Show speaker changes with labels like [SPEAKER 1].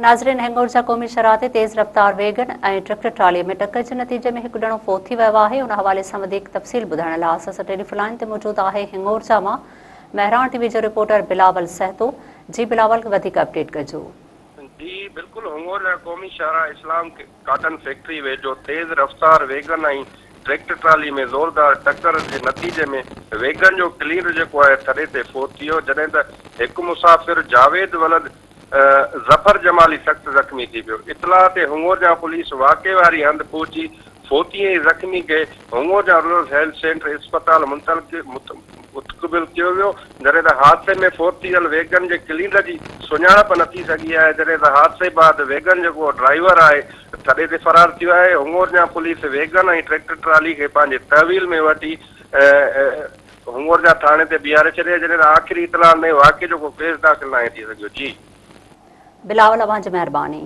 [SPEAKER 1] ناظرين هنڱورجا قومي شاهراهه تي تيز رفتار ويگن ۽ ٽريڪٽر ٽرالي ۾ ٽڪر جي نتيجي ۾ هڪ ڄڻو فوت ٿي ويو آهي ان حوالي سان وڌيڪ تفصيل ٻڌائڻ لاء اسان سان ٽيليفون لائين تي موجود آهي هنڱورجا مان مهراڻ ٽي وي جو رپورٽر بلاول سهتو جي بلاول وڌيڪ اپڊيٽ ڪجو.
[SPEAKER 2] جي بلڪل هنڱورجا قومي شاهراهه اسلام ڪاٽن فيڪٽري ويجهو تيز رفتار ويگن ۽ ٽريڪٽر ٽرالي ۾ زوردار ٽڪر جي نتيجي ۾ ويگن جو ڪلينر جيڪو آهي ٿڏي تي فوت ٿي ويو جڏهن ته هڪ مسافر جاويد ولد ظفر جمالي سخت زخمي ٿي پيو. اطلاع تي هڱورجان پوليس واقعي واري هنڌ پهچي فوتي ۽ زخمي کي هڱورجان رورل هيلٿ سينٽر اسپتال منتقل ڪيو ويو، جڏهن ته حادثي ۾ فوت ٿيل ويگن جي ڪلينر جي سڃاڻپ نه ٿي سگهي آهي، جڏهن ته حادثي بعد ويگن جيڪو ڊرائيور آهي ٿڏي تي فرار ٿي ويو آهي، هڱورجان پوليس ويگن ۽ ٽريڪٽر ٽرالي کي پنهنجي تحويل ۾ وٺي هڱورجا ٿاڻي تي بيهاري ڇڏي جڏهن ته آخري اطلاعن تائين واقعي جو ڪو ڪيس داخل ناهي ٿي سگهيو. جي.
[SPEAKER 1] بلاول اوهان جي مهرباني.